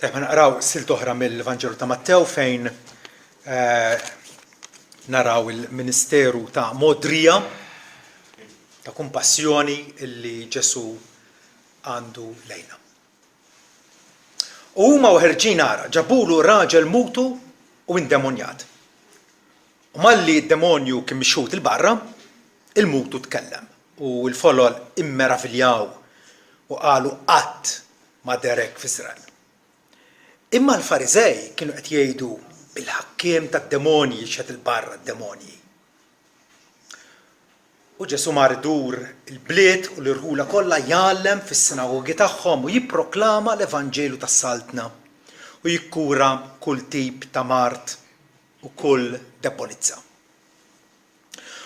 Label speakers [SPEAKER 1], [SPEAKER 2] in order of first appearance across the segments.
[SPEAKER 1] Tajjeb, ħa naqraw silt oħra mill-Vanġelu ta' Mattew fejn eh, naraw il-ministeru ta' modrija, ta' kumpassjoni illi Ġesu għandu lejna. U huma u ħerġin ara, ġabulu raġel mutu u indemonjat. U malli d-demonju kien mixħut 'il barra, il-mutu tkellem, u l-folol immeraviljaw u qalu qatt ma deher hekk f'Iżrael. Imma l-Fariżej kienu qed jgħidu, Bil-ħakkiem tad-demonji jixħet 'il barra d-demonji. U Ġesù mar idur il-bliet u l-irħula kollha jgħallem fis-sinagogi tagħhom u jipproklama l-evanġelju tas-Saltna u jikkura kull tip ta' mard u kull debbolizza.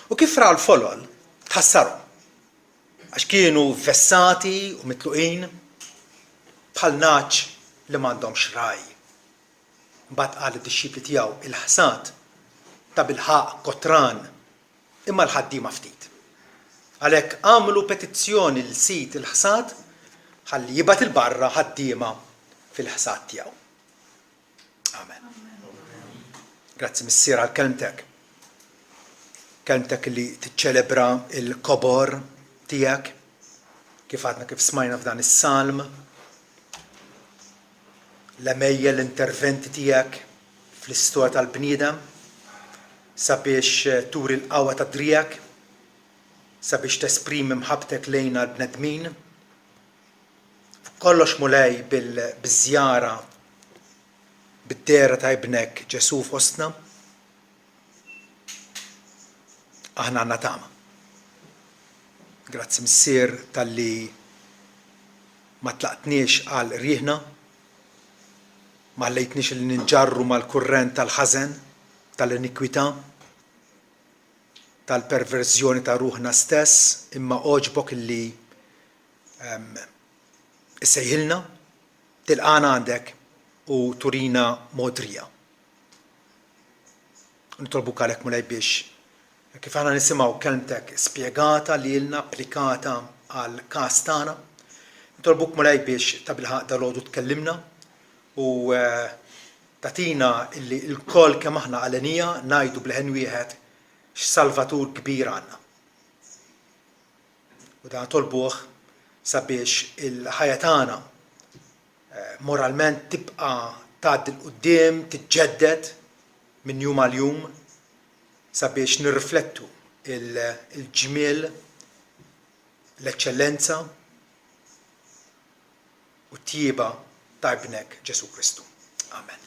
[SPEAKER 1] U kif ra l-folol, tħassarhom, għax kienu vvessati u mitluqin bħal nagħaġ li m'għandhomx ragħaj. Imbagħad qal lid-dixxipli tiegħu, Il-ħsad tabilħaqq kotran, imma l-ħaddiema ftit. Għalhekk agħmlu petizzjoni lil Sid il-ħsad ħalli jibgħat 'il barra ħaddiema fil-ħsad tiegħu. Amen. Grazzi Missier għal kelmtek. Kelmtek li tiċċelebra il-kobor tiegħek kif għadna kif smajna f'dan is-salm. L-għemejjel l-interventi tiegħek fl-istorja tal-bniedem sabiex turi l-qawwa ta' driegħek, sabiex tesprimi mħabbtek lejna l-bnedmin. Fuq kollox Mulej bil-żjara bid-dehra ta' Ibnek Ġesù fostna, aħna għandna tama. Grazzi Missier talli ma tlaqtniex għal rieħna, ma ħallejtniex li ninġarru mal-kurrent tal-ħażen, tal-inikwità, tal-perverżjoni ta' ruħna stess, imma għoġbok illi Issejħilna, tilqagħna għandek u turina mogħdrija. Nitolbuk għalhekk Mulej biex kif aħna nisimgħu kelmtek spjegata lilna, applikata għal każ tagħna, nitolbuk Mulej biex tabilħaqq dalgħodu tkellimna u eh, tagħtina illi lkoll kemm aħna għalenija ngħidu b'leħen wieħed x'Salvatur kbir għandna. U dan nitolbuh sabiex il-ħajja tagħna moralment tibqa' tgħaddi 'l quddiem, tiġġedded minn jum għal jum sabiex nirriflettu l-ġmiel, l-eċċellenza u t-tjieba ta' Ibnek Ġesù Kristu. Amen.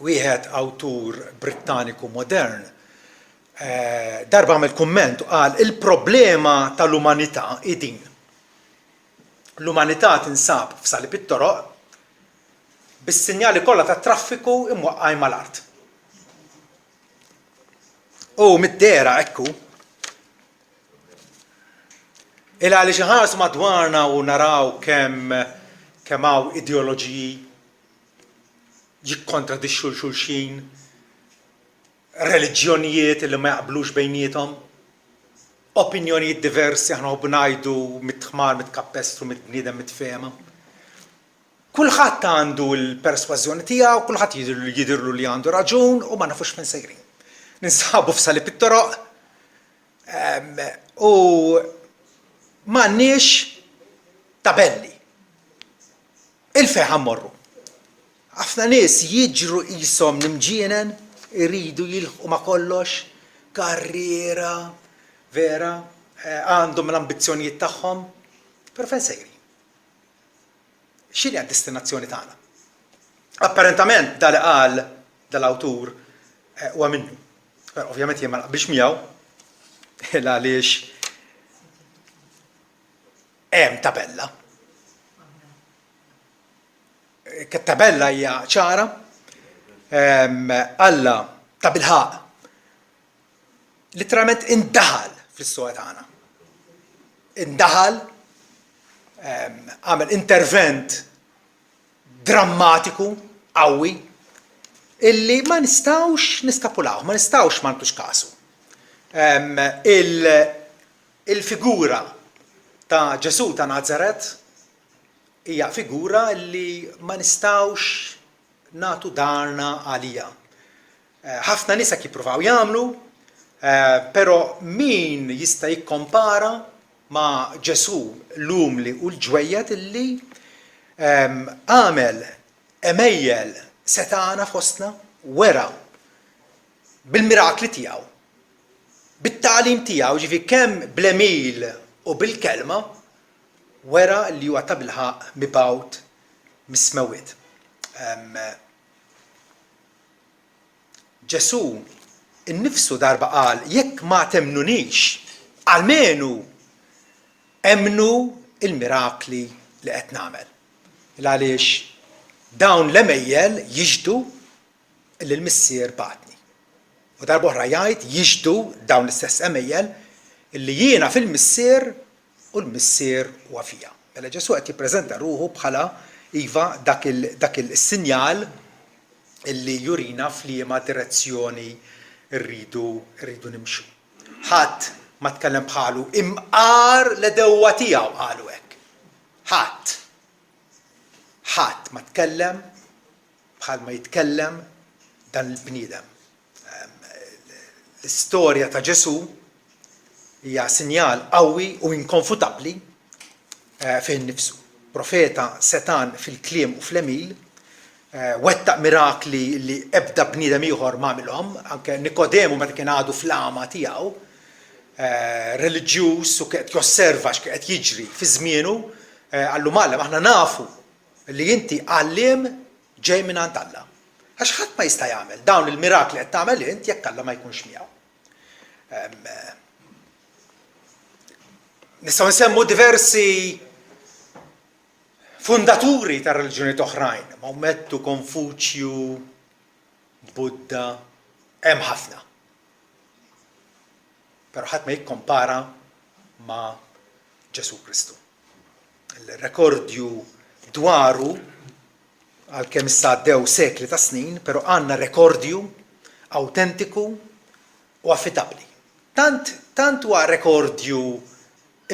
[SPEAKER 1] Wieħed awtur Brittaniku modern darba għamel kumment u qal il-problema tal-umanità hi din. L-umanità tinsab f'salib it-toroq bis-sinjali kollha tat-traffiku imwaqqgħin mal-art. U mid-dehra hekk hu. Il għaliex inħarsu madwarna u naraw kemm kemm hawn ideoloġiji jikkontradixxu 'l xulxin, reliġjonijiet li ma jaqblux bejniethom, opinjonijiet diversi, aħna nħobbu ngħidu mit-ħmar, mit-kappestru, mit-bniedem, mit-fehma. Kulħadd għandu l-persważjoni tiegħu, kulħadd jidhirlu li għandu raġun u ma nafux fejn sejrin. Ninsabu f'salib it-toroq u m'għandniex tabelli. Il fejn ħa mmorru? Ħafna nies jiġru qishom l-imġienen, iridu jilħqu ma' kollox, karriera, vera, għandhom l-ambizzjonijiet tagħhom, però fejn sejrin? X'inhi d-destinazzjoni tagħna? Apparentament da li qal dal-awtur huwa minnu. Però ovvjament jien ma naqbilx miegħu għaliex Hemm tabella. Tabella hija ċara. Alla tabilħaqq literalment indaħal fl-istorja tagħna. Indaħal, għamel intervent drammatiku, qawwi, illi ma nistgħux niskapulaw, ma nistgħux ma nagħtux kasu. Il-figura. ta' Ġesù ta' Nazaret hija figura li ma nistgħux nagħtu darna għaliha. Ħafna nies hekk jippruvaw jagħmlu, però min jista' jikkompara ma' Ġesù l-umli u l-ġwejjed illi għamel għemejjel setgħana fostna, wera bil-mirakli tiegħu, bit-tagħlim tiegħu, jiġifieri kemm bl-għemil u bil-kelma, wera li huwa tabilħaqq mibgħut mis-smewwiet. Ġesù nnifsu darba qal, Jekk ma temmnunix, almenu emmnu l-mirakli li qed nagħmel. Il-għaliex dawn l-għemejjel jixhdu li l-Missier bagħatni. U darba oħra jgħid, jixhdu dawn l-istess għemejjel li jiena fil-Missier u l-Missier huwa fija. Mela Ġesù qed jippreżenta ruħu bħala, iva, dak il, dak il-sinjal illi jurina f'liema direzzjoni rridu, rridu nimxu. Ħadd ma tkellem bħalu, imqar l-għedewwa tiegħu qalu hekk. Ħadd. Ħadd ma tkellem bħalma jitkellem dan il-bniedem. L-istorja ta' Ġesù hija sinjal qawwi u inkonfutabbli fih innifsu. Profeta setgħan fil-kliem u fl-għemil, wettaq mirakli li ebda bniedem ieħor m'għamilhom, anke Nikodemu meta kien għadu fl-għama tiegħu, reliġjuż u kien qed josserva x'kien qed jiġri fi żmienu, qallu Mgħallem aħna nafu li inti għalliem ġej mingħand Alla. Għax ħadd ma jista' jagħmel dawn il-mirakli qed tagħmel int jekk Alla ma jkunx miegħu. Nistgħu nsemmu diversi fundaturi ta' reliġjonijiet oħrajn, Maomettu, Konfuċju, Buddha, hemm ħafna. Però ħadd ma jikkompara ma' Ġesù Kristu. Il-rekordju dwaru għalkemm issa għaddew sekli ta' snin, però għandna rekordju awtentiku u affidabbli. Tant, tant huwa rekordju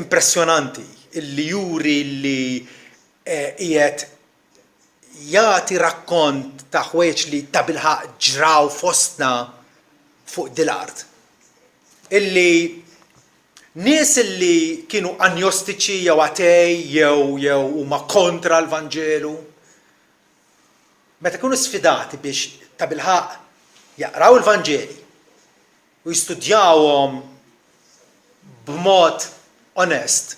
[SPEAKER 1] impressjonanti illi juri li qiegħed jagħti rakkont ta' ħwejjeġ li tabilħaqq ġraw fostna fuq dil-art. Illi Nies li kienu anjostiċi jew atei jew jew huma kontra l-Vanġelu, meta kienu sfidati biex tabilħaqq jaqraw il-Vanġeli u jistudjawhom b'mod onest,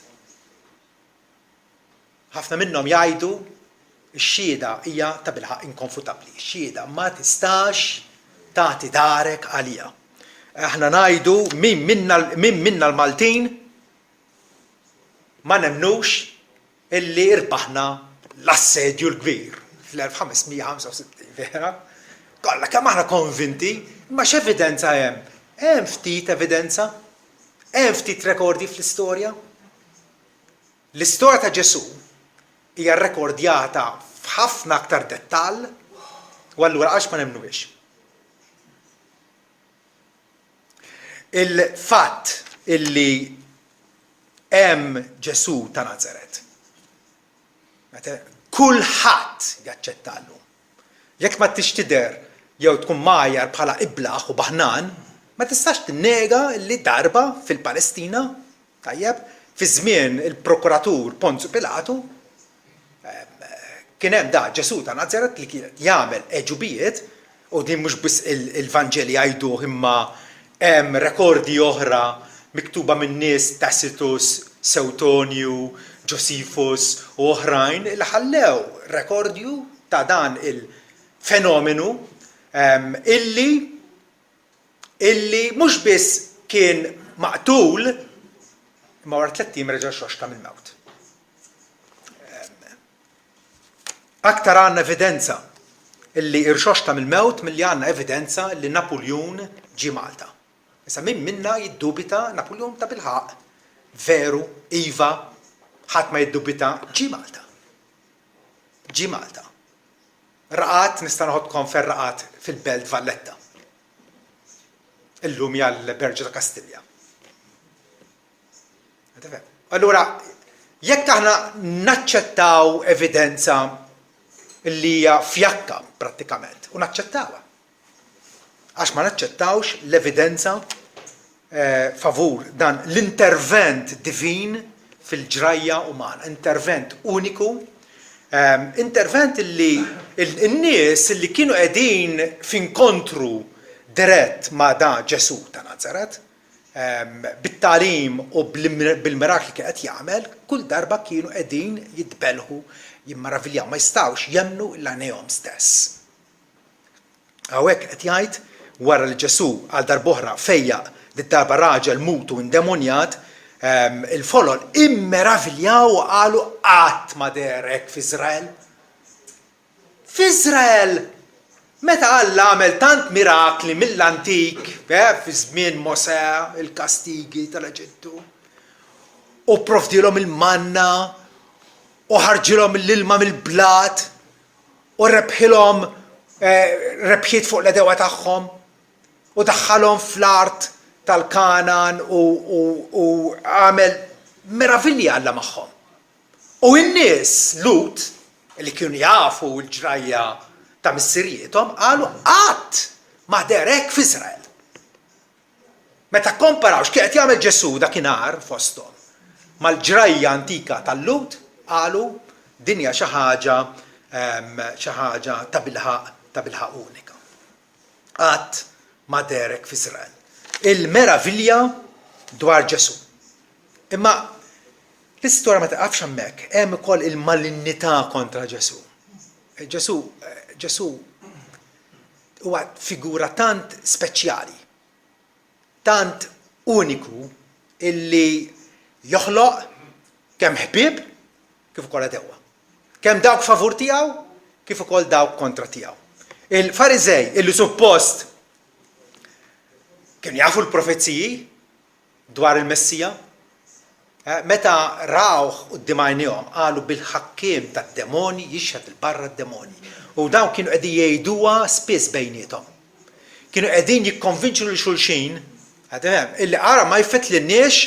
[SPEAKER 1] Ħafna minnhom jgħidu, Ix-xhieda hija tabilħaqq inkonfutabbli. Ix-xhieda ma tistax tagħti darek għaliha. Aħna ngħidu min minna, min minna l-Maltin ma nemmnux illi rbaħna l-Assedju l-Kbir fl-1565, vera? Kollha kemm aħna konvinti, imma x'evidenza hemm? Hemm ftit evidenza? Hemm ftit rekordji fl-istorja? L-istorja ta' Ġesù hija rrekordjata f'ħafna aktar dettall u allura għax ma nemmnuhiex? Il-fatt illi hemm Ġesù ta' Nazaret. Kulħadd jaċċetta llum. Jekk ma tridx tidher jew tkun mgħajjar bħala iblah u baħnan, ma tistax tinnega li darba fil-Palestina, tajjeb, fi żmien il-prokuratur Ponzju Pilatu, kien hemm da Ġesù ta' Nazaret li kien qed jagħmel għeġubijiet, u din mhux biss il-Vanġeli jgħiduh imma hemm rekordji oħra miktuba minn nies Tacitus, Sewtonju, Josephus u oħrajn li ħallew rekordju ta' dan il-fenomenu illi illi mhux biss kien maqtul imma wara tlett ijiem reġa' rxoxta mill-mewt. Aktar għandna evidenza illi rxoxta mill-mewt milli għandna evidenza li Napuljun ġie Malta. Issa min minna jiddubita Napuljun tabilħaqq veru, iva, ħadd ma jiddubita ġie Malta. Ġie Malta. Raqad, nista' noħodkom fejn raqad fil-Belt Valletta. Illum hija l-Berġa ta' Kastilja. Allura, Jekk aħna naċċettaw evidenza li hija fjakka prattikament, u naċċettawha. Għax ma naċċettawx l-evidenza favur dan l-intervent divin fil-ġrajja umana, intervent uniku, intervent li n-nies li kienu qegħdin f'inkontru dirett ma' da Ġesù ta' Nazaret, bit-tagħlim u bil-mirakli kien qed jagħmel, kull darba kienu qegħdin jitbellħu, jimmaraviljaw, ma jistgħux jemmnu 'l għajnejhom stess. Hawnhekk qed jgħid, wara li Ġesù għal darb'oħra fejjaq did-darba raġel mut u indemonjat, il-folol immeraviljaw u qalu qatt ma deher hekk f'Iżrael. F'Iżrael! Meta Alla għamel tant mirakli mill-antik, fi żmien Mosè, il-kastigi tal-Eġittu, u pprovdielhom il-manna, u ħarġilhom l-ilma mill-blat, u rebħilhom rebħiet fuq l-għedewwa tagħhom, u daħħalhom fl-art tal-Kangħan u għamel meravilji Alla magħhom. U n-nies Lhud, li kienu jafu l-ġrajja ta' missirijiethom, qalu, Qatt ma deher hekk f'Iżrael. Meta kkomparaw x'kien qed jagħmel Ġesù dakinhar fosthom mal-ġrajja antika tal-Lhud, qalu, Din hija xi ħaġa xi ħaġa tabilħaqq tabilħaqq unika. Qatt ma deher hekk f'Iżrael. Il-meravilja dwar Ġesù. Imma L-istorja ma tiqafx hemmhekk, hemm ukoll il-malinnità kontra Ġesù. Ġesù Ġesù huwa figura tant speċjali, tant uniku illi joħloq kemm ħbieb kif ukoll għedewwa. Kemm dawk favur tiegħu kif ukoll dawk kontra tiegħu. Il-Fariżej illi suppost kienu jafu l-profeziji, Dwar il-Messija? Meta rawh quddiem għajnejhom, qalu bil-ħakkiem tad-demonji jixħet 'il barra d-demonji. U dawn kienu qegħdin jgħiduha spiss bejniethom. Kienu qegħdin jikkonvinċu lil xulxin, qed tifhem, illi ara ma jfettlilniex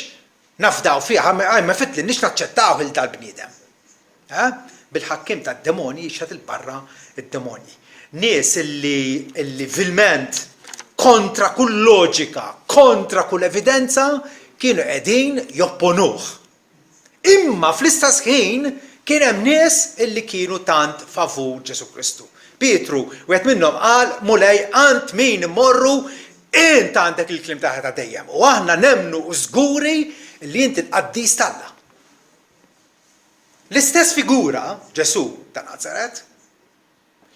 [SPEAKER 1] nafdaw fih, ma jfettlilniex naċċettawh lil dal-bniedem. Bil-ħakkiem tad-demonji jixħet 'il barra d-demonji. Nies illi illi vilment, kontra kull loġika, kontra kull evidenza, kienu qegħdin jopponuh. Imma fl-istess ħin kien hemm nies illi kienu tant favur Ġesù Kristu. Pietru, wieħed minnhom qal, Mulej, għand min immorru? Int għandek il-kliem ta' ħajja ta' dejjem, u aħna nemmnu u żguri li int il-Qaddis t'Alla. L-istess figura, Ġesù ta' Nazaret.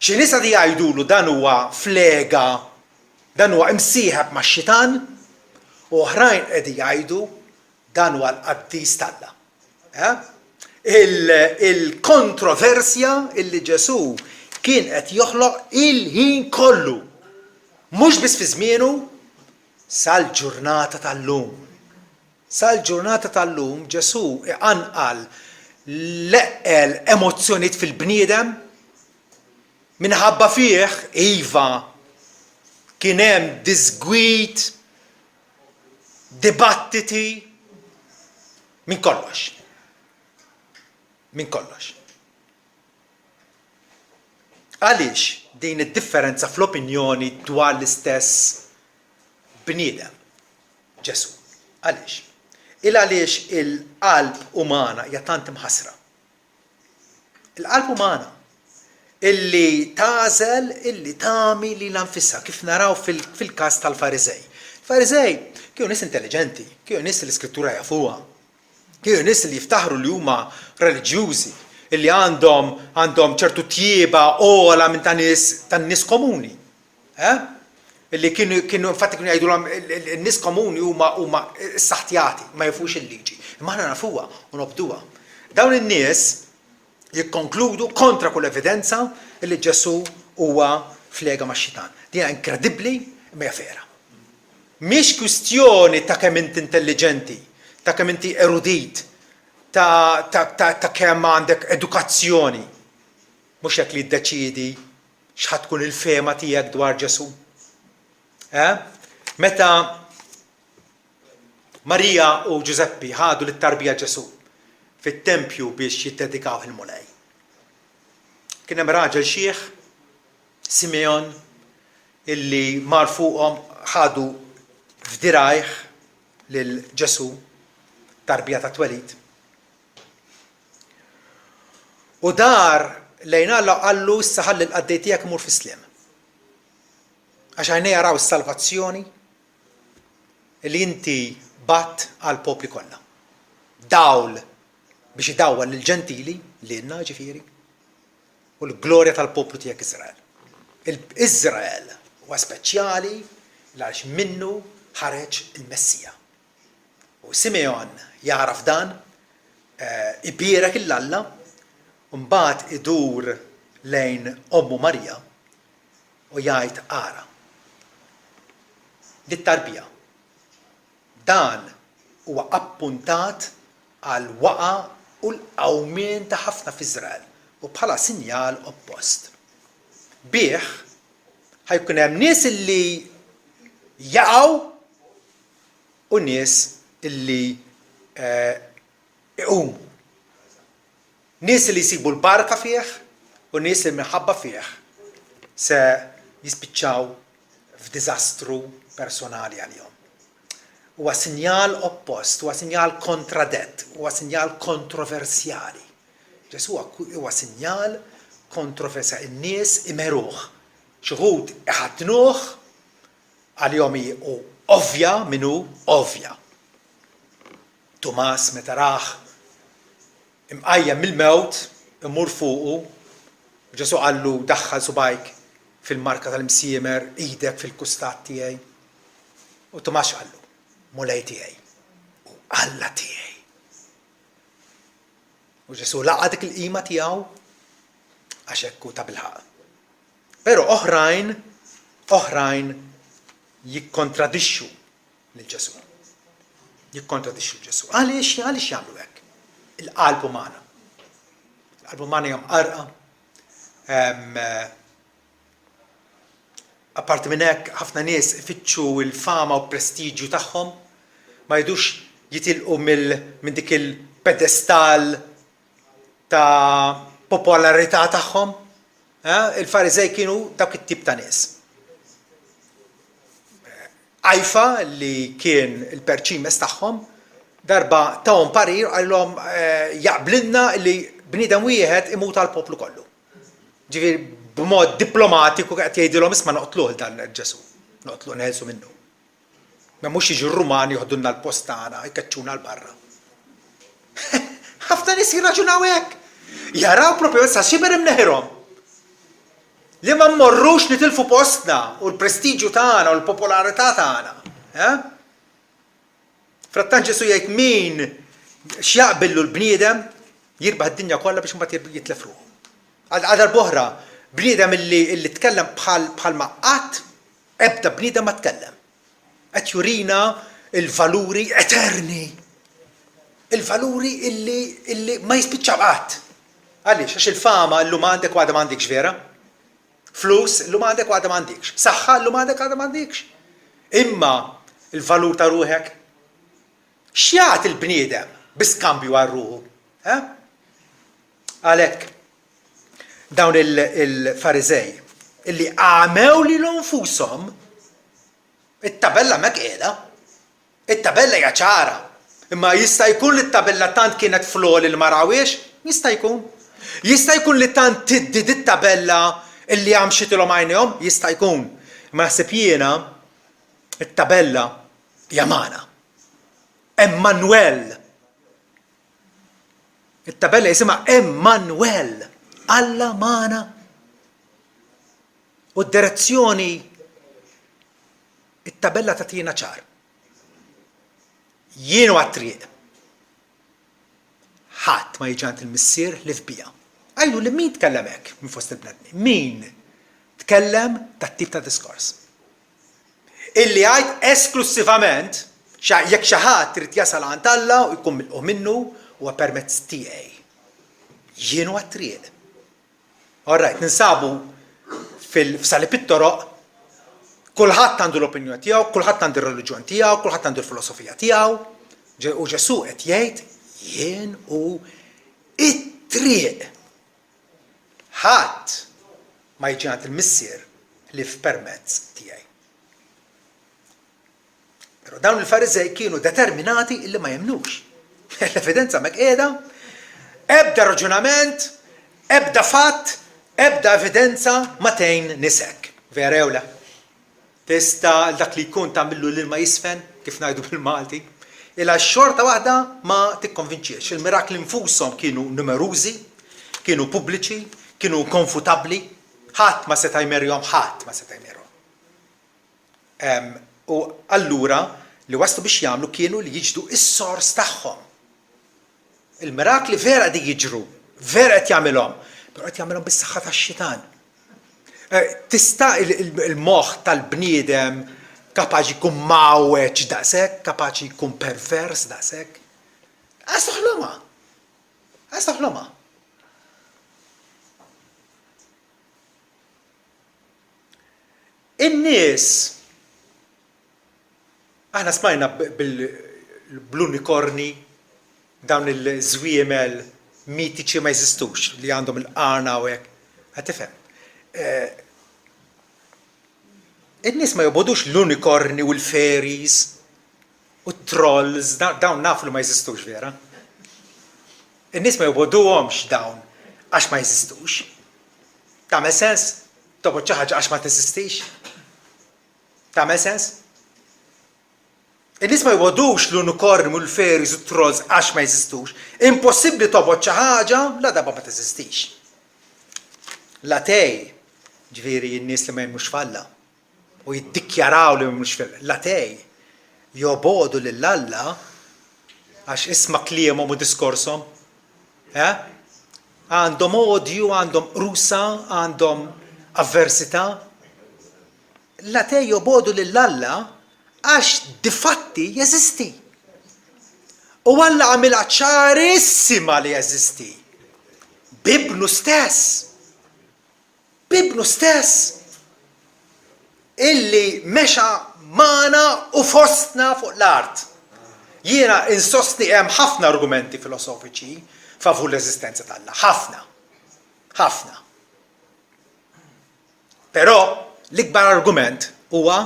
[SPEAKER 1] Xi nies għad jgħidulu dan huwa flega, dan huwa imsieħeb max-xitan, u oħrajn qegħdin jgħidu dan huwa l-qaddis t'Alla. Eh? Il-kontroversja illi Ġesù kien qed joħloq il-ħin kollu. Mhux biss fi żmienu, sal-ġurnata tal-lum. Sal-ġurnata tal-lum Ġesù iqanqal l-eqqel emozzjonijiet fil-bniedem. Minħabba fih, iva, kien hemm diżgwid, dibattiti, minn kollox. Minn kollox. Għaliex din id-differenza fl-opinjoni dwar l-istess bniedem? Ġesù. Għaliex? Il għaliex il-qalb umana hija tant imħassra. Il-qalb umana illi tagħżel illi tagħmi lilha nfisha kif naraw fil-każ tal-Fariżej. Il-Fariżej kienu nies intelliġenti, kienu nies li l-Iskrittura jafuha. Kienu nies li jiftaħru li huma reliġjużi, illi għandhom għandhom ċertu tjieba ogħla minn ta' nies tan-nies komuni. Eh? Illi kienu kienu infatti kienu jgħidulhom in-nies komuni huma huma ssaħtjati, ma jafux il-liġi. Imma aħna nafuha u nobduha. Dawn in-nies jikkonkludu kontra kull evidenza li Ġesù huwa flega max-xitan. Din hija inkredibbli imma hija vera. Mhix kwistjoni ta' kemm inti intelliġenti, ta' kemm inti erudit, ta' ta' ta' ta' kemm għandek edukazzjoni. Mhux hekk li jiddeċiedi X'ħa tkun il-fehma tiegħek dwar Ġesù? Eh? Meta Marija u Ġużeppi ħadu lit-tarbija Ġesù. fit-tempju biex jiddedikawh il-Mulej. Kien hemm raġel xiħ, Simeon, illi mar fuqhom ħadu f'dirgħajh lil Ġesù, tarbija tat-twelid. U dar lejn Alla u qallu, Issa ħalli l-qaddej tiegħek imur fis-sliem. Għax għajnejja raw is-salvazzjoni li inti bgħatt għall-popli kollha. Dawl biex idawwal lill-Ġentili, lilna ġifieri, u l-glorja tal-poplu tiegħek Iżrael. Iżrael huwa speċjali għaliex minnu ħareġ il-Messija. U Simeon jagħraf dan, ibierek 'il Alla, u mbagħad idur lejn ommu Marija u jgħid, Ara, dit-tarbija, dan huwa appuntat għall-waqgħa u l-qawmien ta' ħafna f'Iżrael u bħala sinjal oppost. Bih ħa jkun hemm nies illi jaqgħu u nies illi iqumu. Nies li jsibu l-barka fih u nies li minħabba fih se jispiċċaw f'diżastru personali għalihom. Huwa sinjal oppost, huwa sinjal kontradett, huwa sinjal kontroversjali. Ġesù huwa sinjal kontroversjali. In-nies imeruh. Xi wħud iħaddnuh, għalihom hi hu ovvja min hu, ovvja. Tumas meta rah imqajjem mill-mewt imur fuqu, Ġesù qallu, Daħħal subgħajk fil-marka tal-imsiemer, idek fil-kustat tiegħi. U Tumas x'qallu? Mulej tiegħi u Alla tiegħi. U Ġesù laqa' dik il-qima tiegħu għax hekk hu tabilħaqq. Però oħrajn, oħrajn jikkontradixxu lil Ġesù. Jikkontradixxu lil Ġesù. Għaliex għaliex jagħmlu hekk? Il-qalb umana. Il-qalb umana hija mqarrqa. Apparti minn hekk, ħafna nies ifittxu l-fama u prestiġju tagħhom, ma jridux jitilqu minn dik il-pedestal ta' popolarità tagħhom. Il-Fariżej kienu dawk it-tip ta' nies. Qajfa li kien il-perċimes tagħhom, darba tahom parir u qalilhom jaqblilna li bniedem wieħed imut għall-poplu kollu. Ġifieri b'mod diplomatiku qed jgħidilhom isma' noqtluh dan Ġesù, noqtluh neħelsu minnu. Ma mhux jiġu r-Rumani joħdulna l-post tagħna, jkeċċuna 'l barra. Ħafna nies jirraġunaw hekk. Jaraw propju sa xiber imneħirhom. Li ma mmorrux nitilfu postna u l-prestiġju tagħna u l-popolarità tagħna. Eh? Frattant Ġesù jgħid min x'jaqbillu l-bniedem jirbaħ id-dinja kollha biex imbagħad jitlef ruħu. Għal darb'oħra, bniedem illi, illi tkellem bħal bħalma qatt ebda bniedem ma tkellem. Qed jurina l-valuri eterni. Il-valuri illi, illi ma jispiċċaw qatt. Għaliex? Għax il-fama llum għandek u għada m'għandikx vera? Flus llum għandek u għada m'għandikx. Saħħa llum għandek għada m'għandikx. Imma l-valur ta' ruħek x'jagħti l-bniedem bi skambju għal ruħu? Eh? Għalhekk dawn il-Fariżej illi għamew lilhom nfushom it-tabella hemmhekk qiegħda. It-tabella hija ċara. Imma jista' jkun li t-tabella tant kienet fl-għoli li ma rawhiex? Jista' jkun. Jista' jkun li tant tiddi dit-tabella illi għamxitilhom għajnejhom? Jista' jkun. Imma naħseb jiena it-tabella hija magħna. Emmanuel. It-tabella jisimha Emmanuel. Alla magħna. U d-direzzjoni It-tabella tagħtina ċar. Jien huwa t-triq. Ħadd ma jiġi għand il-Missier ħlief bija. Għiduli min tkellem hekk minn fost il-bnedmin? Min tkellem dat-tip ta' diskors? Illi jgħid esklussivament jekk xi ħadd irid jasal għand Alla u jkun milqugħ minnu huwa permezz tiegħi. Jien huwa t-triq. All right, ninsabu fil-f'salib it-toroq, kulħadd għandu l-opinjoni tiegħu, kulħadd għandu r-reliġjon tiegħu, kulħadd għandu l-filosofija tiegħu, u Ġesù qed jgħid. Jien hu it-triq. Ħadd ma jiġi għand il-Missier ħlief permezz tiegħi. Però dawn il-Fariżej kienu determinati illi ma jemmnux. L-evidenza hemmhekk qiegħda, ebda raġunament, ebda fatt, ebda evidenza ma tgħin nies hekk. Vera jew le? Tista' dak li jkun tagħmillu l-ilma jiżfen, kif ngħidu bil-Malti, il għax xorta waħda ma tikkonvinċihx. Il-mirakli nfushom kienu numerużi, kienu pubbliċi, kienu inkonfutabbli, ħadd ma seta' jmerihom, ħadd ma seta' jmerihom. U allura li waslu biex jagħmlu kienu li jiġdu s-sors tagħhom. Il-mirakli vera qegħdin jiġru, vera qed jagħmilhom, però qed jagħmilhom bis-saħħa tax-xitan. Eh, tista' il-moħħ tal-bniedem kapaċi jkun mgħawweġ daqshekk, kapaċi jkun pervers daqshekk? Għas toħlomha. Għas toħlomha. In-nies Aħna smajna bl-unikorni, dawn il-żwiemel mitiċi ma jeżistux li għandhom il-qarna u hekk. Qed tifhem? In-nies ma jobogħdux l-unikorni u l-fairies u t-trolls, dawn nafu li ma jeżistux vera. In-nies ma jobogħduhomx dawn għax ma jeżistux. Tagħmel sens tobgħod xi ħaġa għax ma teżistix? Tagħmel sens? In-nies ma jobogħdux l-unikorni u l-fairies u t-trolls għax ma jeżistux. Impossibbli tobgħod xi ħaġa la darba ma teżistix. L-atej, ġifieri n-nies li ma jemmnux f'Alla u jiddikjaraw li ma jemmnux f'Alla, l-atej jobogħdu lil Alla għax isma' kliemhom u diskorshom. Eh? Għandhom odju, għandhom qrusa, għandhom avversità. L-atei jobogħdu lil Alla għax difatti jeżisti. U Alla għamilha ċarissima li jeżisti. B'Ibnu stess. B'Ibnu stess. Illi mexa magħna u fostna fuq l-art. Jiena insostni hemm ħafna argumenti filosofiċi favur l-eżistenza t'Alla. Ħafna. Ħafna. Però l-ikbar argument huwa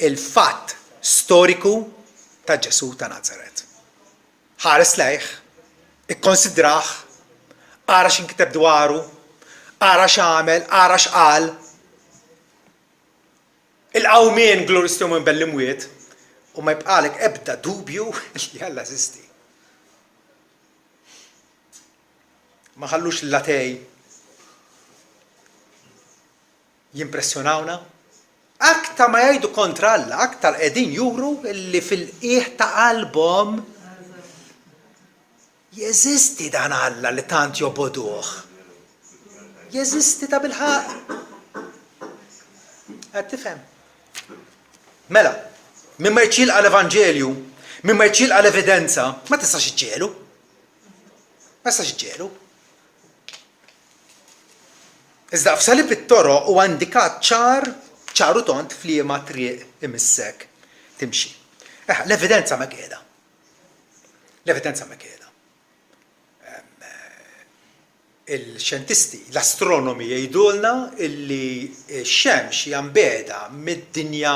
[SPEAKER 1] il-fatt storiku ta' Ġesù ta' Nazaret. Ħares lejh, ikkonsidrah, ara x'inkiteb dwaru, ara x'għamel, ara x'qal. Il-qawmien glorjuż tiegħu minn bejn l-imwiet u ma jibqagħlek ebda dubju li Alla jeżisti. Ma nħallux l-atej jimpressjonawna. Aktar ma jgħidu kontra Alla, aktar qegħdin juru li fil-qiegħ ta' qalbhom jeżisti dan Alla li tant jobogħduh. Jeżisti ta' bilħaqq. Qed tifhem? Mela, min ma jridx jilqa' l-Evanġelju, min ma jridx jilqa' l-evidenza, ma tistax iġġegħlu. Ma jistax iġġegħlu. Iżda f'salib it-toroq huwa indikat ċar, ċar u tond f'liema triq imissek timxi. Eħe, l-evidenza hemmhekk qiegħda. L-evidenza hemmhekk qiegħda. Il-xjentisti, l-astronomi jgħidulna illi x-xemx hija mbiegħda mid-dinja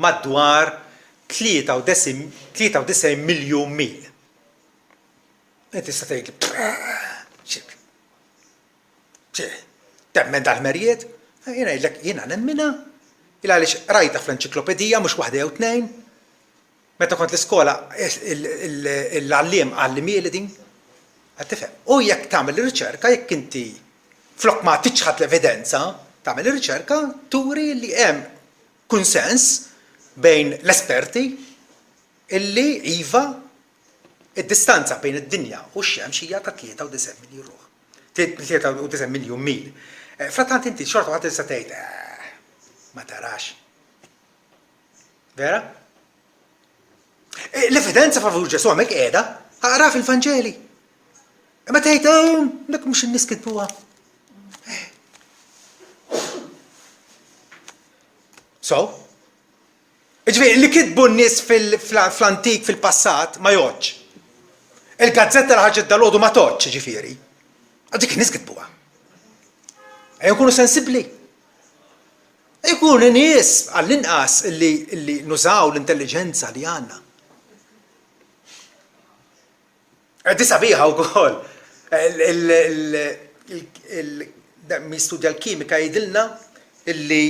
[SPEAKER 1] madwar 93 miljun mil. Inti tista' tgħid temmen dal-ħmerijiet? Jiena ngħidlek jiena nemminha. Il għaliex rajta fl-enċiklopedija mhux waħda jew tnejn. Meta kont l-iskola l-għalliem għallimieli din. Qed tifhem? U jekk tagħmel ir-riċerka, jekk inti flok ma tiċħad l-evidenza, tagħmel ir-riċerka, turi li hemm kunsens bejn l-esperti illi iva Id-distanza bejn id-Dinja u x-Xemx hija ta' 93 miljun ruħ. 93 miljun mil. Frattant inti xorta waħda tista' tgħid, eh, ma tarax. Vera? L-evidenza favur Ġesù hemmhekk qiegħda, aqra fil-Vanġeli. Imma tgħid, oh, dak mhux in-nies kitbuha. So, Jiġifieri li kitbu n-nies fl-antik, fil-passat, ma jgħoddx. Il-gazzetta li ħarġet dalgħodu ma tgħoddx, jiġifieri. Għax dik in-nies kitbuha. Ejja nkunu sensibbli. Ejja nkunu nies għall-inqas li, li nużaw l-intelliġenza li għandna. Di sabiħa wkoll. Min studja l-kimika jgħidilna illi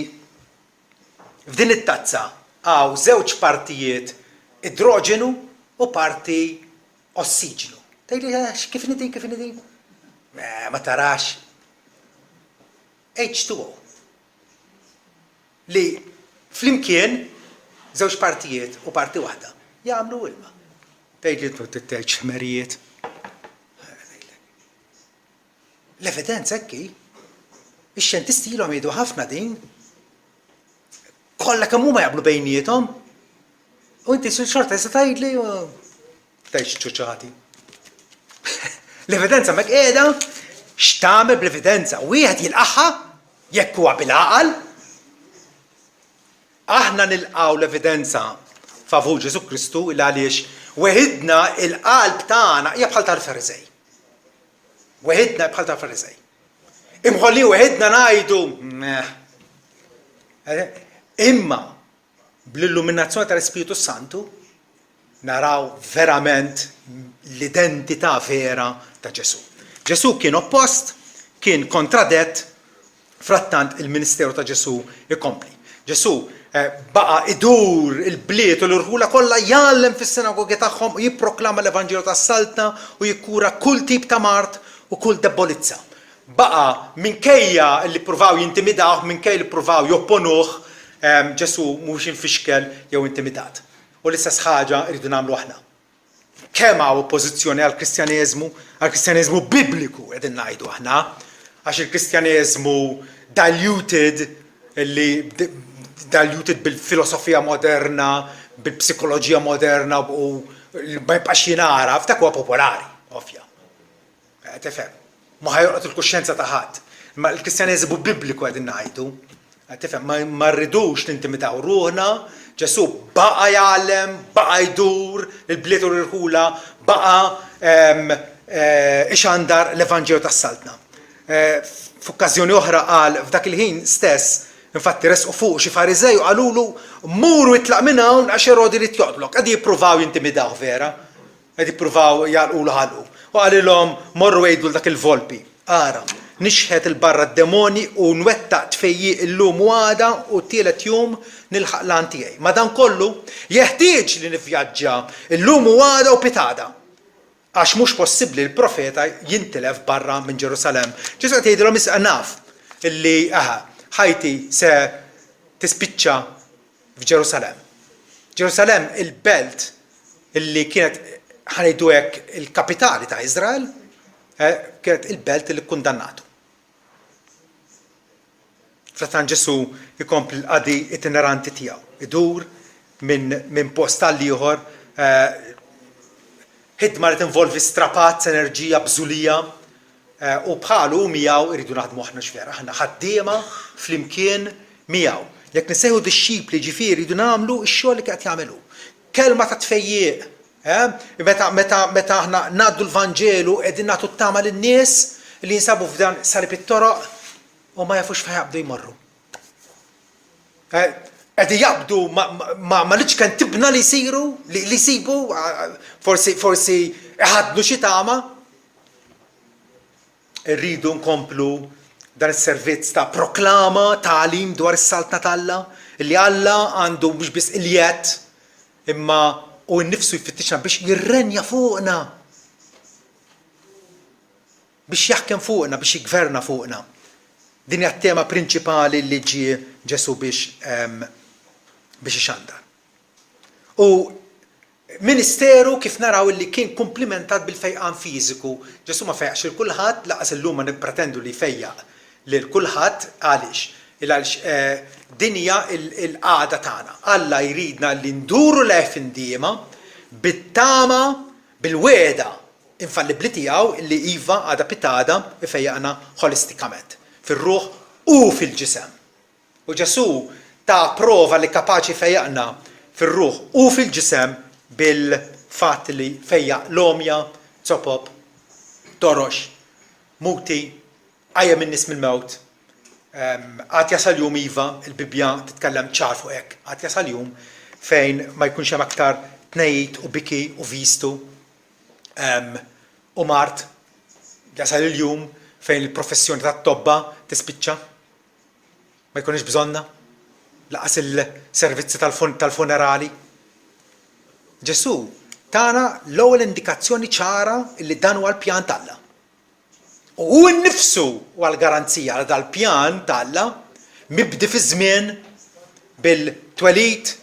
[SPEAKER 1] f'din it-tazza hawn żewġ partijiet idroġenu u parti ossiġnu. Tgħidli kif inhi din, kif inhi din? Ma tarax. H2O. Li flimkien żewġ partijiet u parti waħda jagħmlu ilma. Tgħidli tgħidx ħmerijiet. L-evidenza hekk hi. Ix-xjentisti ilhom jgħidu ħafna din. Kollha kemm huma jaqblu bejniethom. U inti xorta tista' tgħidli tgħidx ċuċati. L-evidenza mek qiegħda x'tagħmel bl-evidenza? Wieħed jilqagħha jekk huwa bil-għaqal. Aħna nilqgħu l-evidenza favur Ġesù Kristu il għaliex weħidna il-qalb tagħna hija bħal tal-Fariżej. Weħidna bħal tal-Fariżej. Imħolli weħidna ngħidu imma Bl-illuminazzjoni tal-Ispirtu s-Santu naraw verament l-identità vera ta' Ġesù. Ġesù kien oppost, kien kontradett, frattant il-ministeru ta' Ġesù jkompli. Ġesù baqa' idur il-bliet u l-irħula kollha jgħallem fis-sinagogi tagħhom u jipproklama l-evanġelju tas-Saltna u jikkura kull tip ta' mard u kull debbolizza. Baqa' minkejja li ppruvaw jintimidawh, minkejja li ppruvaw jopponuh, Ġesù mhuwiex imfixkel jew intimidat. U l-istess ħaġa rridu nagħmlu aħna. Kemm hawn oppożizzjoni għall-Kristjaneżmu, għall-Kristjaneżmu Bibliku qegħdin ngħidu aħna, għax il-Kristjaneżmu diluted, li diluted bil-filosofija moderna, bil-psikoloġija moderna u ma jibqax jingħaraf, dak huwa popolari, ovvja. Tifhem? Ma ħa jolqot il-kuxjenza ta' ħadd. Imma l-Kristjaneżimu Bibliku qegħdin ngħidu. Tifhem? Ma rridux nintimidaw ruħna. Ġesù baqa' jgħallem, baqa' jdur il-bliet u l-irħula, baqa' ixandar l-Evanġelju tas-Saltna. F'okkażjoni oħra qal f'dak il-ħin stess, infatti resqu fuqu xi Fariżej u qalulu, Mur u itlaq minn hawn għax Erodi jrid joqtlok. Qegħdin jippruvaw jintimidawh vera. Qed jippruvaw jagħlqulu ħalqu. U qalilhom, Morru għidu 'l dak il-volpi, 'Ara, nixħet 'il barra d-demonji u nwettaq tfejjieq illum u għada u t-tielet jum nilħaq l-għan tiegħi. Madankollu, jeħtieġ li nivvjaġġa llum u għada u pitgħada, għax mhux possibbli li profeta jintilef barra minn Ġerusalemm. Ġesù qed jgħidilhom, Issa naf li, aha, ħajti se tispiċċa f'Ġerusalemm. Ġerusalemm il-belt illi kienet ħa ngħidu hekk il-kapitali ta' Iżrael, eh, kienet il-belt li kkundannatu. Frattant Ġesù jkompli l-qadi itineranti tiegħu, idur minn min post għal ieħor, eh, ħidma li tinvolvi strapazz, enerġija, bżulija, U bħalu u miegħu rridu naħdmu aħna x'vera, aħna ħaddiema flimkien miegħu. Jekk nissejħu dixxipli ġifieri rridu nagħmlu x-xogħol li kien qed jagħmel hu. Kelma ta' tfejjieq, eh? Meta meta meta aħna ngħaddu l-Vanġelu qegħdin nagħtu t-tama lin-nies li jinsabu f'dan salib it-toroq u ma jafux fejn jaqbdu jmorru. Eh, qegħdin jaqbdu ma' l-iċken tibna li jsiru, li jsibu, forsi forsi iħaddnu xi tama. Irridu nkomplu dan is-servizz ta' proklama, tagħlim dwar is-Saltna t'Alla, li Alla għandu mhux biss il-jedd, imma hu nnifsu jfittixna biex jirrenja fuqna. Biex jaħkem fuqna, biex jiggverna fuqna. Din hija t-tema prinċipali li ġie Ġesù biex biex ixandar. U Ministeru kif naraw illi kien kumplimentat bil-fejqan fiżiku. Ġesù ma fejjaqx lil kulħadd, lanqas illum ma nippretendu li jfejjaq lil kulħadd. Għaliex? Il għaliex din hija l-qagħda tagħna. Alla jridna li nduru lejh f'indiema bit-tama, bil-wegħda infallibbli tiegħu illi iva għada pitgħada jfejjaqna ħolistikament, fir-ruħ u fil-ġisem. U Ġesù ta prova li kapaċi jfejjaqna fir-ruħ u fil-ġisem bil-fatt li fejjaq l-għomja Zopop, torox, muti, qajjem in-nies mill-mewt. Għad jasal jum iva, il-Bibbja titkellem ċar fuq hekk, għad jasal jum fejn ma jkunx hemm aktar tnehid u biki u vistu u mard. Jasal il-jum fejn il-professjoni tat-tobba tispiċċa. Ma jkunx bżonnha, lanqas il-servizzi tal-funerali. Ġesù tana l-ewwel indikazzjoni ċara li dan huwa l-pjan t'Alla. U hu nnifsu huwa l-garanzija li dal-pjan t'Alla mibdi fiż-żmien bil-twelid,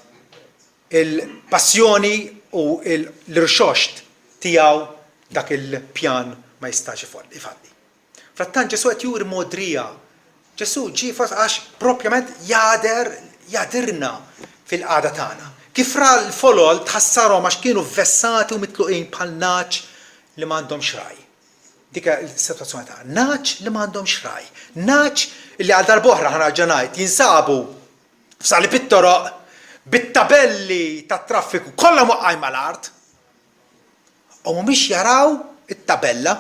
[SPEAKER 1] il-passjoni u l-irxoxt tiegħu dak il-pjan ma jistax ifalli. Frattant Ġesù qed juri mogħdrija. Ġesù ġie fost għax propjament jagħder, jagħdirna fil-qagħda tagħna. Kif ra l-folol tħassarhom għax kienu vvessati u mitluqin bħal nagħaġ li m'għandhomx ragħaj. Dik hija s-sitwazzjoni tagħna. Nagħaġ li m'għandhomx ragħaj. Nagħaġ li għal darb'oħra ħa nerġa' ngħid jinsabu f'salib it-toroq bit-tabelli tat-traffiku kollha mwaqqgħin mal-art. U mhumiex jaraw it-tabella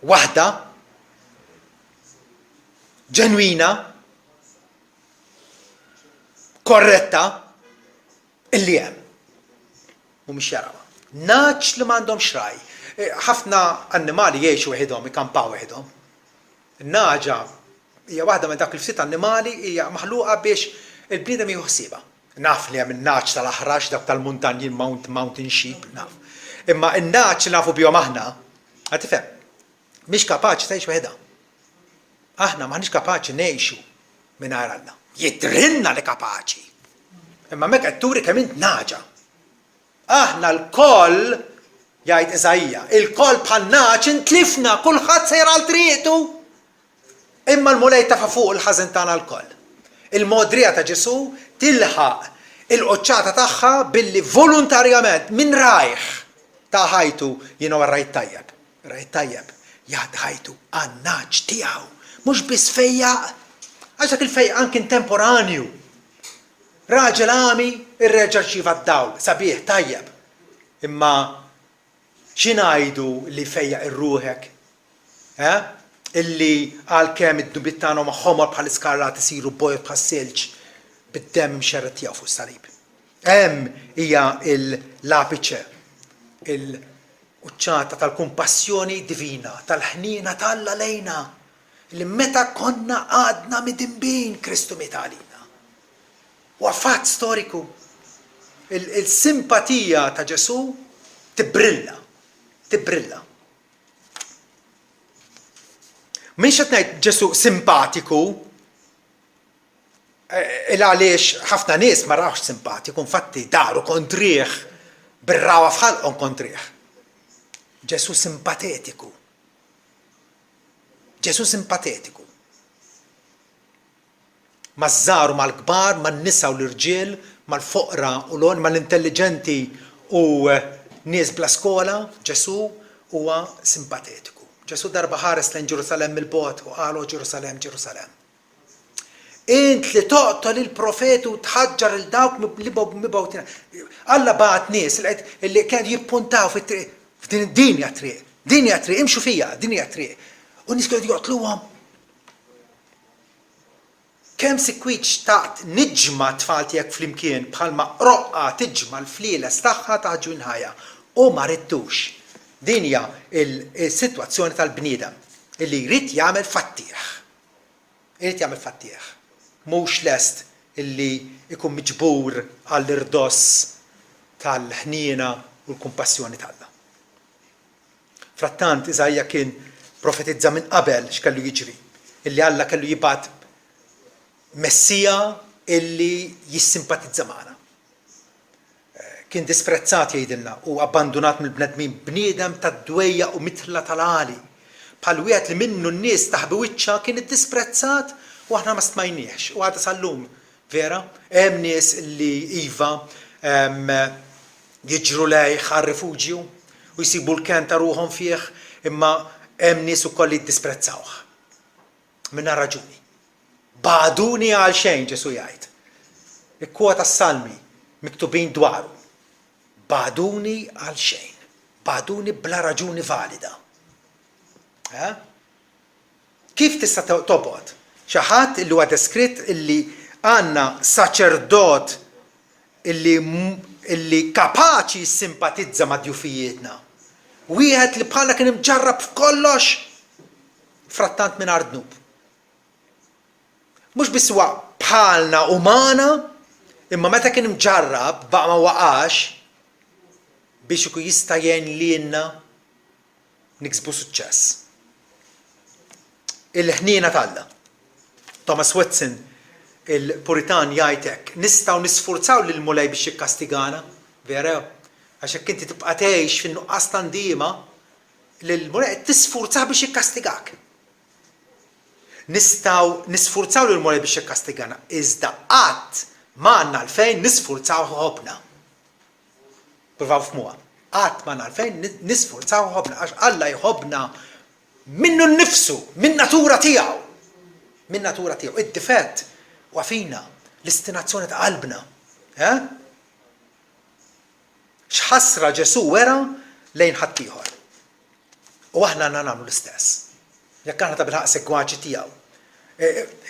[SPEAKER 1] waħda ġenwina, korretta illi hemm. Mhumiex jarawha. Nagħaġ li m'għandhomx ragħaj. Ħafna annimali jgħixu weħidhom, ikampaw weħidhom. In-nagħġa hija waħda minn dawk il-ftit annimali hija maħluqa biex il-bniedem jieħu ħsiebha. Naf li hemm in-nagħaġ tal-aħrax, dawk tal-muntanji, mount, mountain sheep, naf. Imma n-nagħaġ li nafu bihom aħna, qed tifhem, mhix kapaċi tgħix waħedha. Aħna m'aħniex kapaċi ngħixu mingħajr Alla. Jidhrilna li kapaċi. Imma hemmhekk qed turi kemm int nagħġa. Aħna lkoll, jgħid Iżaija, ilkoll bħal nagħaġ intlifna, kulħadd sejjer għal triqtu. Imma l-Mulej tefa' fuqu l-ħażen tagħna lkoll. Il-mogħdrija ta' Ġesù tilħaq il-quċċata tagħha billi volontarjament minn rajh ta ħajtu jiena huwa r-ragħaj it-tajjeb. Ir-ragħaj it-tajjeb jagħti ħajtu għan-nagħaġ tiegħu. Mhux biss fejjaq, għax dak il-fejqan kien temporanju. Raġel għami rreġa' rċieva d-dawl, sabiħ, tajjeb. Imma Xi ngħidu li jfejjaq ir-ruħek? Eh? Illi għalkemm id-dnubiet tagħna huma ħomor bħall-iskarlat isiru bojod bħas-silġ bid-demm imxerred tiegħu fuq is-salib. Hemm hija l-apiċe, il-quċċata tal-kumpassjoni divina, tal-ħniena t'Alla lejna, li meta konna għadna midinbin Kristu miet għalina. Huwa fatt storiku. Il-simpatija ta' Ġesù tibbrilla, tibbrilla. M'iniex qed ngħid Ġesù simpatiku, il għaliex ħafna nies ma rawhx simpatiku, infatti daru kontrih, bir-ragħwa f'ħalqhom kontrih. Ġesù simpatetiku. Ġesù simpatetiku. Maż-żgħar u mal-kbar, man-nisa u l-irġiel, mal-foqra u l-għonja, mal-intelliġenti u nies bla skola, Ġesù huwa simpatetiku. Ġesù darba ħares lejn Ġerusalemm mill-bogħod u qal, O Ġerusalemm, Ġerusalemm! Int li toqtol il-profeti u tħaġġar lil dawk li mibgħutin. Alla bagħat nies li kienu jippuntaw fit-triq, f'din din hija t-triq, din hija t-triq, imxu fiha, din hija t-triq. U n-nies kienu joqtluhom. Kemm sikwit xtaqt niġma' t-tfal tiegħek flimkien bħalma qroqqa tiġma' l-flieles tagħha taħt ġwinħajha, u ma ridtux. Din hija s-sitwazzjoni tal-bniedem illi jrid jagħmel fattih. Irid jagħmel fattih. Mhux lest illi jkun miġbur għall-irdoss tal-ħniena u l-kumpassjoni t'Alla. Frattant, Iżaija kien profetizza minn qabel x'kellu jiġri, illi Alla kellu jibgħat Messija illi jissimpatizza magħna. Kien disprezzat, jgħidilna, u abbandunat mill-bnedmin, bniedem tad-dwejjaq u midħla tal-għali. Bħal wieħed li minnu n-nies taħbi wiċċha, kien iddisprezzat u aħna ma stmajniehx. U għadha sal-lum, vera, hemm nies li iva, jiġru lejh għar-rifuġju u jsibu l-kenn ta' ruħhom fih, imma hemm nies ukoll li jiddisprezzawh. Mingħajr raġuni. Bagħduni għal xejn, Ġesù jgħid. Ikkwota s-Salmi miktubin dwaru. Bagħduni għal xejn. Bagħduni bla raġuni valida. Eh? Kif tista' tobgħod xi ħadd illi huwa deskritt illi għandna saċerdot illi illi kapaċi jissimpatizza ma' djufijietna, wieħed li bħalna kien imġarrab f'kollox, frattant mingħajr dnub. Mhux biss huwa bħalna umana, imma meta kien imġarrab baqa' ma waqax biex ikun jista' jgħin lilna niksbu suċċess. Il-ħniena t'Alla. Thomas Watson, il-Puritan jgħid hekk, nistgħu nisfurzaw lill-Mulej biex jikkastigana, vera? Għax jekk inti tibqa' tgħix fin-nuqqas ta' ndiema, lill-Mulej qed tisfurzah biex jikkastigak. Nistgħu nisfurzaw lill-Mulej biex jikkastigana, iżda qatt m'għandna għalfejn nisfurzawh iħobbna. Pruvaw fhmuha. Qatt m'għandna għalfejn nisfurzaw iħobbna għax Alla jħobbna minnu nnifsu, min-natura tiegħu. Min-natura tiegħu. Id-difett huwa fina, l-istinazzjoni ta' qalbna. Eh? X'ħasra Ġesù wera lejn ħaddieħor. U aħna għandna nagħmlu l-istess. Jekk aħna tabilħaqq segwaċi tiegħu.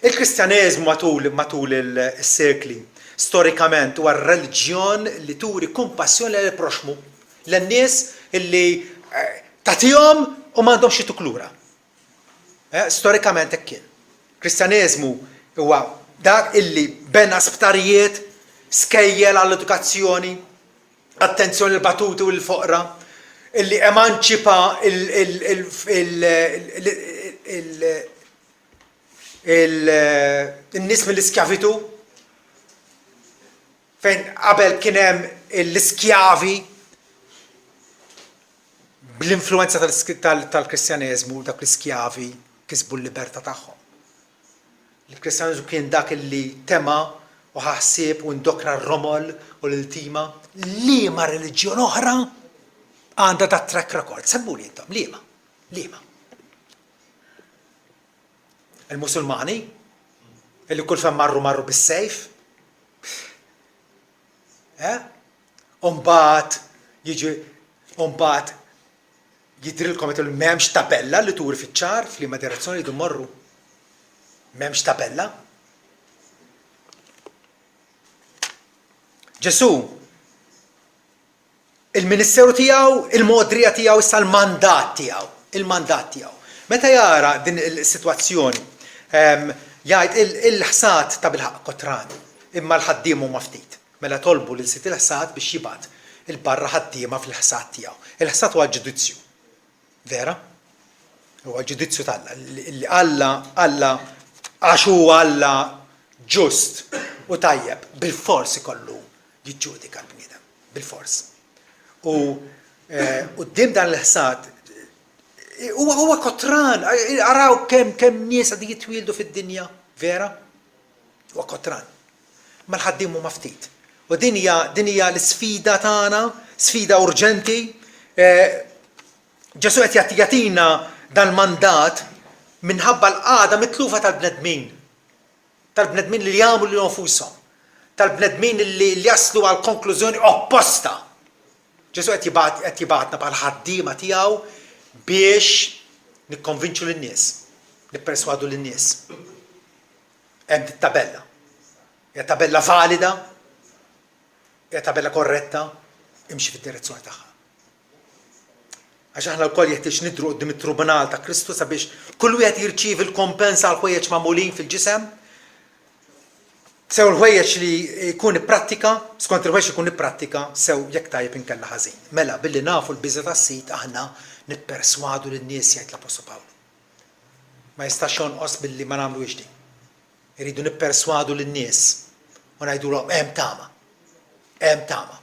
[SPEAKER 1] Il-Kristjaneżmu matul matul is-sekli, storikament huwa r-reliġjon li turi kumpassjoni lejn il-proxxmu, lin-nies li tagħtihom u m'għandhomx xi jtuk lura. Storikament hekk kien. Kristjaneżmu huwa dak illi bena sptarijiet, skejjel għall-edukazzjoni, attenzjoni lill-batuti u lill-foqra, illi emanċipa in-nies mill-iskjavitù, fejn qabel kien hemm l-iskjavi, bl-influwenza tal-Kristjaneżmu dawk l-iskjavi kisbu l-libertà tagħhom. Il-Kristjaneżmu kien dak li tema' u ħa ħsieb u indokra r-romol u l-iltima. Liema reliġjon oħra għandha dat track record? Semmuli intom, liema? Liema? Il-Musulmani? Illi kull fejn marru marru bis-sejf? Eh? U mbagħad jiġi u mbagħad Jidhrilkom qed m'hemmx tabella li turi fiċ-ċar f'liema direzzjoni jridu mmorru? M'hemmx tabella? Ġesù, il-ministeru tiegħu, il-mogħdrija tiegħu, issa l-mandat tiegħu, il-mandat tiegħu. Meta jara din is-sitwazzjoni, ehm, jgħid il-ħsad ta' bilħaqq kotran, imma l-ħaddiem huma ftit. Mela tolbu lil Sid il-ħsad biex jibgħat 'il barra ħaddiema fil-ħsad tiegħu. Il-ħsad huwa l-ġudizzju. Vera? Huwa l-ġudizzju t'Alla, li Alla, Alla, għax hu Alla ġust u tajjeb, bilfors ikollu jiġġudika l-bniedem. Bilfors. U quddiem dan il-ħsad huwa huwa kotran, araw kemm kemm nies qegħdin jitwieldu fid-dinja, vera? Huwa kotran. Imma l-ħaddiem huma ftit. U din hija din hija l-isfida tagħna, sfida urġenti. Ġesù qed jagħtina dal-mandat minħabba l-qagħda mitlufa tal-bnedmin. Tal-bnedmin li jagħmlu lilhom nfushom. Tal-bnedmin li jaslu għal konklużjoni opposta. Ġesù qed jibgħat qed jibgħatna bħala ħaddiema tiegħu biex nikkonvinċu lin-nies, nipperswadu lin-nies. Hemm dit-tabella. Hija tabella valida, hija tabella korretta, imxi fid-direzzjoni tagħha. Għax aħna lkoll jeħtieġ nidhru quddiem it-tribunal ta' Kristu sabiex kull wieħed jirċievi l-kompens għal ħwejjeġ magħmulin fil-ġisem, sew il-ħwejjeġ li jkun ipprattika, skont il-ħwejjeġ li jkun ipprattika, sew jekk tajjeb inkella ħażin. Mela, billi nafu l-biża' tas-Sid aħna nipperswadu lin-nies, jgħid l-Appostlu Pawlu. Ma jistax jonqos milli ma nagħmluhiex din. Irridu nipperswadu lin-nies u ngħidulhom hemm tama. Hemm tama.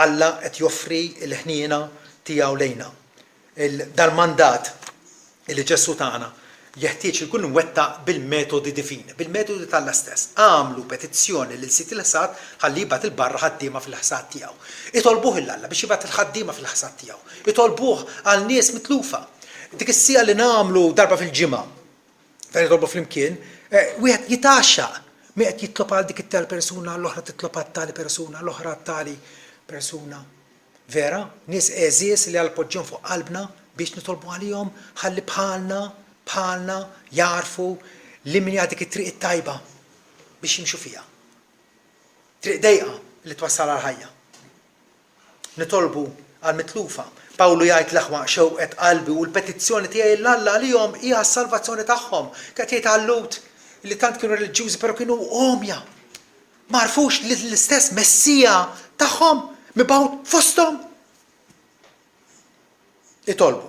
[SPEAKER 1] Alla qed joffri l-ħniena tiegħu lejna. Dal-mandat li Ġesù tana jeħtieġ li jkun imwettaq bil-metodi divini, bil-metodi t'Alla stess. Agħmlu petizzjoni lil Sid il-ħsad ħalli jibgħat 'il barra ħaddiema fil-ħsad tiegħu. Itolbuh 'il Alla biex jibgħat il-ħaddiema fil-ħsad tiegħu. Itolbuh għal nies mitlufa. Dik is-siegħa li nagħmlu darba fil-ġimgħa fejn nitolbu flimkien, wieħed jitgħaxxaq min qed jitlob għal dik it-tali persuna, l-oħra titlob għat-tali persuna, l-oħra għat-tali persuna. Vera, nies għeżież li Alla poġġihom fuq qalbna biex nitolbu għalihom ħalli bħalna, bħalna jagħrfu li min hija dik it-triq it-tajba biex jimxu fiha. Triq dejqa li twassal għall-ħajja. Nitolbu għall-mitlufa. Pawlu jgħid l-aħwa xewqet qalbi u l-petizzjoni tiegħi 'l Alla għalihom hi għas-salvazzjoni tagħhom. Qed jgħid għal-Lhud li tant kienu reliġjużi però kienu għomja. Ma għarfux li l-istess Messija tagħhom mibgħut fosthom. Itolbu.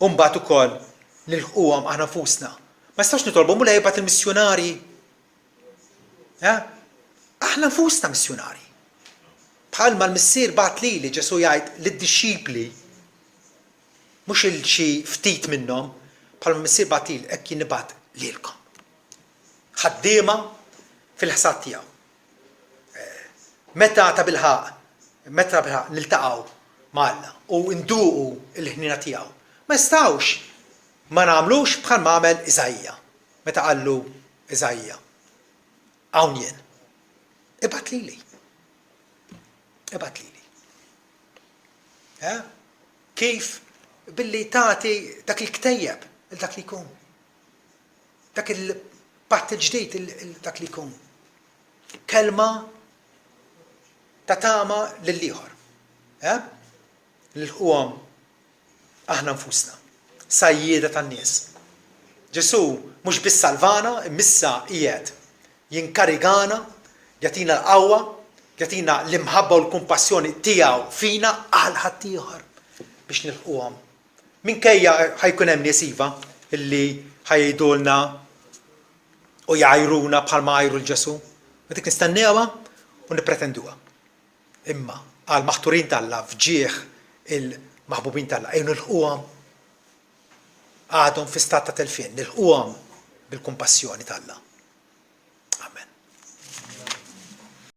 [SPEAKER 1] U mbagħad ukoll nilħquhom aħna nfusna. Ma nistgħux nitolbu Mulej ibgħat il-missjunarji. Eh? Aħna nfusna missjunarji. Bħalma l-Missier bagħat lili, Ġesù jgħid lid-dixxipli, mhux il xi ftit minnhom, bħalma l-Missier bagħat lili, hekk jien nibgħat lilkom. Ħaddiema fil-ħsad tiegħu. Meta tabilħaqq, meta tabilħaqq niltaqgħu ma' Alla u nduqu l-ħniena tiegħu, ma nistgħux ma nagħmlux bħalma għamel Iżaija meta qallu Iżaija, Hawn jien. Ibgħat lili. Ibgħat lili. Eh? Kif? Billi tagħti dak il-ktejjeb il dak li jkun. Dak il-patt il-ġdid dak li jkun. Kelma ta' tama lill-ieħor. Eh? Nilħquhom aħna nfusna. Sajjieda tan-nies. Ġesù mhux biss salvana imma issa qiegħed jinkarigana, jagħtina l-qawwa, jagħtina l-imħabba u l-kumpassjoni tiegħu fina għal ħaddieħor biex nilħquhom. Minkejja ħa jkun hemm nies iva illi ħa jgħidulna u jgħajruna bħalma għajru 'l Ġesù. Ma dik nistennewha u nippretenduha. Imma għall-maħturin t'Alla f'ġieħ il-maħbubin t'Alla, ejjew nilħquhom għadhom fi stat ta' telfien, nilħquhom bil-kumpassjoni t'Alla.